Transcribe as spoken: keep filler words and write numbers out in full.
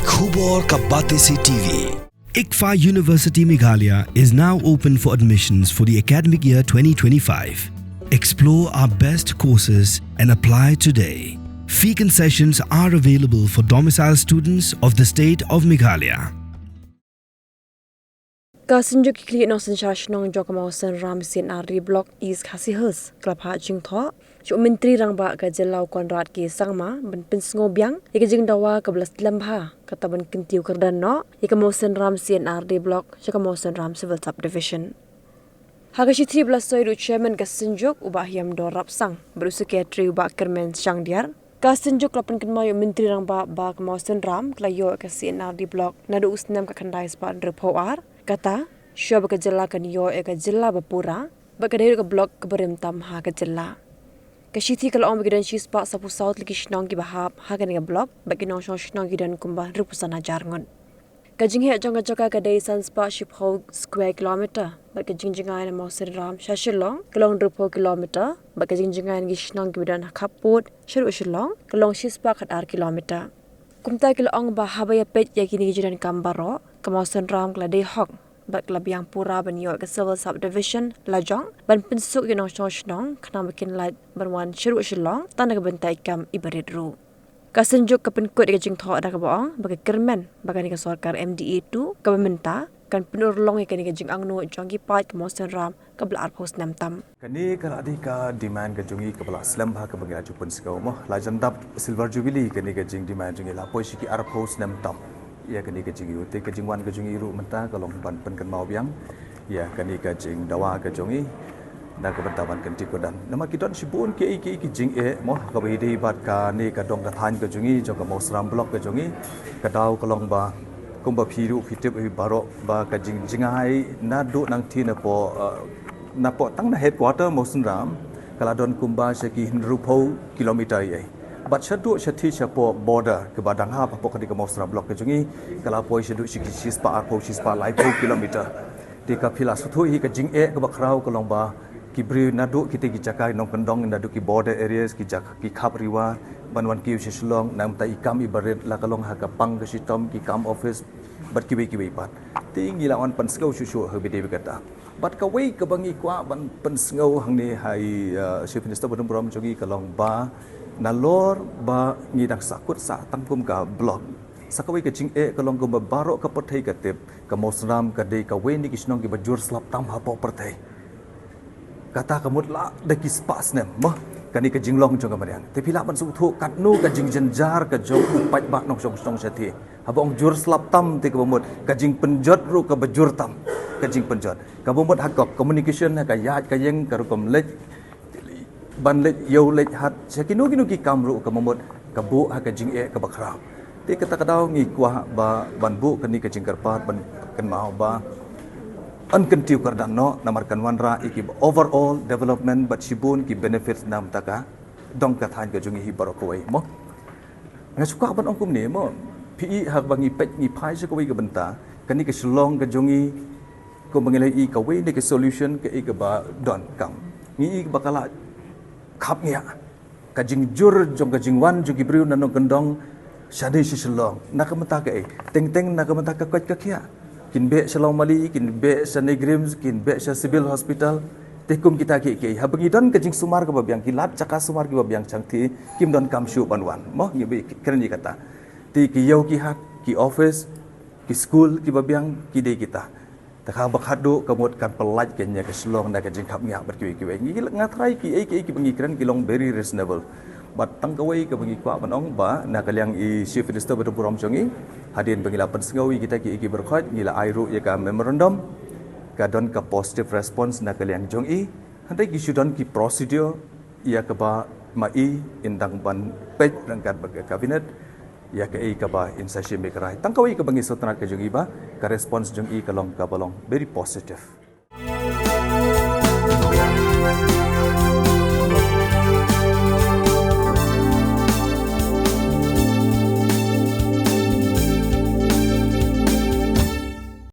Khubor ka Batesi T V. ICFAI University Meghalaya is now open for admissions for the academic year twenty twenty-five. Explore our best courses and apply today. Fee concessions are available for domicile students of the state of Meghalaya. Ka Synjuk ki Khlieh Nongsynshar Shnong jong ka Mawsynram C and R D Block East Khasi Hills ka la phah jingthoh sha u Myntri Rangbah ka Jylla u Conrad K Sangma ban pynsngew biang ïa ka jingdawa kaba la slem bha kata ban kyntiew kyrdan noh ïa ka Mawsynram C and R D Block sha ka Mawsynram Civil Subdivision. Ha ka shithi ba la soi da u Chairman ka Synjuk u Bah Hiamdor Rapsang bad u Secretary u Bah Kyrmen Shangdiar, ka Synjuk ka la pynkynmaw ïa u Myntri Rangbah ba ka Mawsynram ka la ïoh ïa ka C and R D Block naduh u snem khatkhyndai spah hynriewphew ar. Kata shuwa ba ka jylla kan ïoh ïa ka jylla ba pura bad ka dei ruh ka block kaba rim tam ha ka jylla. Ka shithi ka la ong ba ki don shispah sawphew saw tylli ki shnong kiba hap ha kane ka block bad ki nongshong shnong ki don kumba hynriewphew san hajar ngut. Ka jingheh jong ka jaka ka dei sanspah shiphew square kilometer bad ka jingjngai na Mawsynram sha Shillong ka long hynriewphew kilometer bad ka jingjngai na ki shnong kiba don ha khappud sha ruh Shillong ka long shispah khatar kilometer. Kumta ki la ong ba haba ïa peit ïa kine ki jingdonkam baroh, ka Mawsynram ka la dei hok bad ka la biang pura ban ïoh ïa ka Civil Subdivision lajong ban pynsuk ïa ki nongshong shnong khnang ba kin lait ban wan sha ruh Shillong tang da ka bynta i kam iba rit ruh. Ka Synjuk ka pynkut ïa ka jingthoh da kaba ong ba ka kyrmen ba kane ka sorkar M D A two kaba mynta kan pynurlong ïa kane ka jingangnud jong ki paid ka Mawsynram kaba la arphew snem tam. Kane ka la dei ka demand ka jong ngi kaba la slem bha kaba ngi la ju pynsngew mo. La jan dap Silver Jubilee kane ka jingdemand jong ngi, la poi sha ki arphew snem tam ïa kane ka jingïoh. Te ka jingwan ka jong ngi ruh mynta ka long ban pynkynmaw biang ïa kane ka jingdawa ka jong ngi na ka bynta ban kyntiew kyrdan. Namar ki don shibun kiei kiei ki jingeh mo, kaba ïadei bad kane ka dong ka thaiñ ka jong ngi, jong ka Mawsynram Block ka jong ngi. Ka daw ka long ba kumba phi ruh phi tip hi baroh ba ka jingjngai naduh nangthie napoh, eh, napoh tang na headquarter Mawsynram ka la don kumba sha ki hynriewphew kilometer ïa. Bad shaduh shathie shapoh border kaba dang hap hapoh kane ka Mawsynram Block ka jong ngi ka la poi shaduh sha ki shispah arphew, shispah laiphew kilometer. Te ka phi la sngewthuh hi ka jingeh kaba khraw ka long ba ki briew naduh kita ki jaka nongkyndong, naduh ki border areas, ki jaka ki khap riwa ban wan kiew sha Shillong, namar i kam iba rit, la ka long ha ka pang ka shitom, ki kam office bad kiwei kiwei pat. Te ngi la wan pynsngew shuh shuh ha ba dei ba kata. Bad kawei kaba ngi kwah ban pynsngew hangne ha i, uh, Chief Minister ba don burom jong ngi ka long ba nalor ba ngi dang sahkut sah tang kum ka block, sa kawei ka jingeh ka long kumba baroh ka pyrthei ka tip ka Mawsynram ka dei kawei na ki shnong kiba jur slap tam hapoh pyrthei. Kata ka mut la da ki spah snem mo kane ka jinglong jong ka mariang. Te phi lah ban sngewthuh katno ka jingjynjar ka jong u paidbah nongshong shnong shathie. Haba ong jur slap tam te kaba mut ka jingpynjot ruh kaba jur tam. Ka jingpynjot kaba mut ha ka communication, ha ka ïaid ka ïeng, ka rukom leit ban leit ïew leit hat, sha kino kino ki kam ruh kaba mut ka buh ha ka jingeh kaba khraw. Te kata ka daw ngi kwah ba ban buh kane ka jingkyrpad ban kynmaw ba yn kyntiew kyrdan noh namar kan wanrah ïa ki overall development bad shibun ki benefits na bynta ka dong ka thaiñ ka jong ngi hi baroh kawei mo. Nga shu kwah ban ong kumne mo, phi i haba ngi peit ngi phai sha kawei ka bynta, kane ka Shillong ka jong ngi kumba ngi la i kawei na ka solution kaei kaba donkam. Ngi i ba ka la khapngiah ka jingjur jong ka jingwan jong ki briew na nongkyndong shane sha Shillong. Na ka bynta kaei? Teng teng na ka bynta ka koit ka khiah. Kin beh sha Lawmali, kin beh sha NEIGRIHMS, kin beh sha Civil Hospital. Te kum kita kiei kiei, haba ngi don ka jingsumar kaba biang, ki lad jaka sumar kiba biang shangthie, kim donkam shuh ban wan mo, ngi beh kren ïa kata. Te ki ïew ki hat, ki office, ki skul kiba biang ki dei kita. Te kaba khatduh ka mut kan pyllait kane ka Shillong na ka jingkhapngiah bad kiwei kiwei. Ngi la, nga tharai kiei kiei kiba ngi kren ki long very reasonable. Bad tang kawei kaba ngi kwah ban ong ba na ka liang i Chief Minister ba don burom jong ngi, hadien ba ngi la pynsngew ïa kita kiei kiei baroh khoit, ngi la ai ruh ïa ka memorandum. Ka don ka positive response na ka liang jong i. Hynrei ki shu don ki procedure ïa kaba ma i in dang ban peit ryngkat bad ka cabinet ïa kaei kaba in sa shim ïa ka rai. Tang kawei kaba ngi sngewtynnat ka jong i ba ka response jong i ka long kaba long very positive.